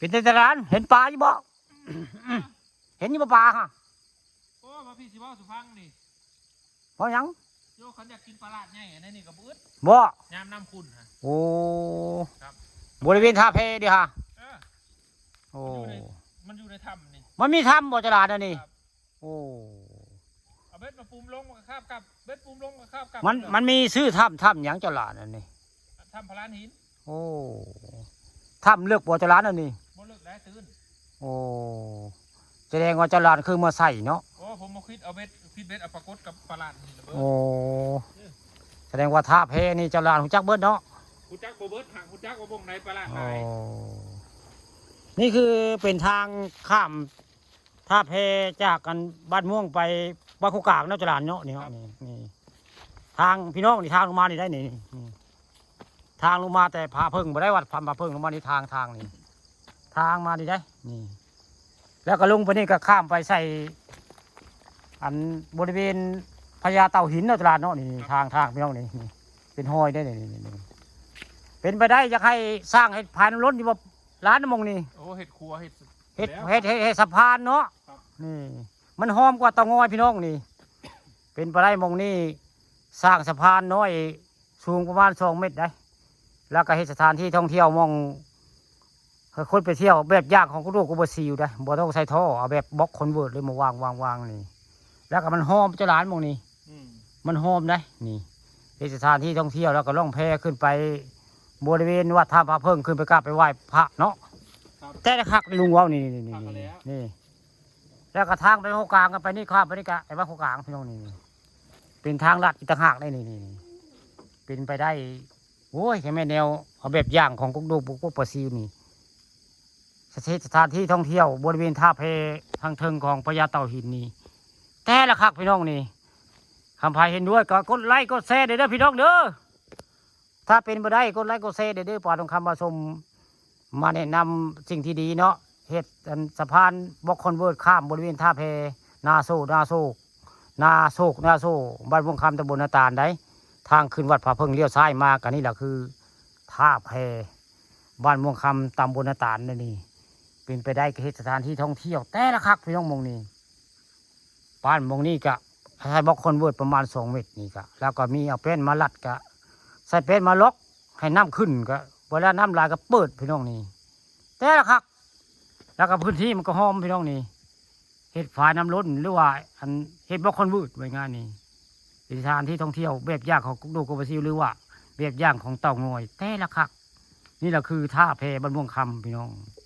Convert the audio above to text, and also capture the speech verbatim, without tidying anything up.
เป็นแต่ตะหลาน เห็นปลาอยู่บ่ เห็นอยู่บ่ปลาฮะ โอ้ มาพี่สิเว้าสู่ฟังนี่ เว้าหยัง โย คันอยากกินปลาหลาดใหญ่อันนั้นนี่ก็บ่อึด บ่ ยามน้ำขุ่นฮะ โอ้ ครับ บริเวณท่าแพเด้ฮะ เออ โอ้ มันอยู่ใน มันอยู่ในถ้ำนี่ มันมีถ้ำบ่ตะหลานอันนี้ ครับ โอ้ เอาเบ็ดมาปูมลงมันก็คาบกลับ เบ็ดปูมลงก็คาบกลับ มัน มันมีชื่อถ้ำ ถ้ำหยังตะหลานอันนี้ ถ้ำพลานหิน โอ้ ถ้ำเลิกบ่ตะหลานอันนี้ บ่เลิกได้ตื้น โอ้ แสดงว่าตะหลานคือมาใส่เนาะ โอ้ ผมมาคิดเอาเบ็ด คิดเบ็ดเอาปรากฏกับปลาหลาดนี่ระเบิด โอ้ แสดงว่าท่าแพนี่ตะหลานฮู้จักเบิดเนาะ ฮู้จักบ่เบิด หากฮู้จักว่าบ่งไหนปลาหลาดไหน โอ้ นี่คือเป็นทางข้ามท่าแพจากกันบ้านม่วงไปบ้านโคกกลางเนาะตะหลานเนาะ นี่เนาะ ครับ นี่ นี่ ทางพี่น้องนี่ ทางลงมานี่ได้นี่ นี่ นี่ ทางลงมาแต่ผาเพิ่งบ่ได้ วัดผาเพิ่งลงมานี่ ทาง ทางนี่ ทางมานี่ได้ นี่ แล้วก็ลงไปนี่ก็ข้ามไปใส่ อันบริเวณพญาเต่าหินเนาะตะหลานเนาะ นี่ ครับ ทาง ทางพี่น้องนี่ นี่ เป็นห้อยได้นี่ นี่ นี่ เป็นไปได้อยากให้สร้างให้ผ่านล้นอยู่บ่หลานหม่องนี่ โอ้ เฮ็ดครัว เฮ็ด เฮ็ด แล้ว เฮ็ด เฮ็ด เฮ็ดสะพานเนาะ ครับ นี่ มันหอมกว่าเต่างอยพี่น้องนี่ เป็นไปได้หม่องนี่ สร้างสะพานน้อย สูงประมาณสองเมตรได้ แล้วก็เฮ็ดสถานที่ท่องเที่ยวหม่อง ให้คนไปเที่ยวแบบอย่างของกระดูกกระบาซิลได้ บ่ต้องใส่ท่อ เอาแบบบล็อกคอนเวิร์ตเลยมาวาง วาง วางนี่ แล้วก็มันหอมตะหลานหม่องนี่ อืม มันหอมได้ นี่ เฮ็ดสถานที่ท่องเที่ยว แล้วก็ล่องแพขึ้นไปบริเวณวัดท่าพระเพิ่ง ขึ้นไปกราบไปไหว้พระเนาะ ครับ แต่ละคักลุงเว้านี่ นี่ นี่ คักแล้ว นี่ แล้วก็ทางไปโคกกลางกันไปนี่ ข้ามไปนี่กะไอ้บ้านโคกกลางพี่น้องนี่ เป็นทางลัดอีกต่างหากได้นี่ นี่ นี่ เป็นไปได้ โอ้ย แค่แม่นแนวเอาแบบอย่างของกกดูกกกปลาซิวนี่ สถาน สถานที่ท่องเที่ยวบริเวณท่าแพทางเทิงของพญาเต่าหินนี่ แต่ละคักพี่น้องนี่ คันไผเห็นด้วยก็กดไลค์กดแชร์เด้อพี่น้องเด้อ ถ้าเป็นไปได้กดไลค์กดแชร์เด้อ ปาทองคำมาชม มาแนะนำสิ่งที่ดีเนาะ เฮ็ดอันสะพานบล็อกคอนเวิร์ตข้ามบริเวณท่าแพ นาโซก นาโซก นาโซก นาโซก บ้านม่วงคำ ตำบลนาตาลได้ ทางขึ้นวัดผาเพิ่งเลี้ยวซ้ายมา ก็นี่แหละคือท่าแพ บ้านม่วงคำ ตำบลนาตาลนี่ นี่ เป็นไปได้ก็เฮ็ดสถานที่ท่องเที่ยวแต่ละคักพี่น้องหม่องนี้ บ้านหม่องนี้ก็ใช้บล็อกคอนเวิร์ตประมาณสองเมตรนี่ก็ แล้วก็มีเอาแป้นมาลัดก็ ใส่แป้นมาล็อกให้น้ำขึ้นก็ เวลาน้ำหลายก็เปิดพี่น้องนี่ แต่ละคัก แล้วก็พื้นที่มันก็หอมพี่น้องนี่ เฮ็ดฝายน้ำล้นหรือว่าอันเฮ็ดบล็อกคอนเวิร์ตไว้งานนี่ เป็นสถานที่ท่องเที่ยวแบบอย่างของกกดูกกกปลาซิว หรือว่าแบบอย่างของเต่างอยแต่ละคัก นี่แหละคือท่าแพบ้านม่วงคำพี่น้อง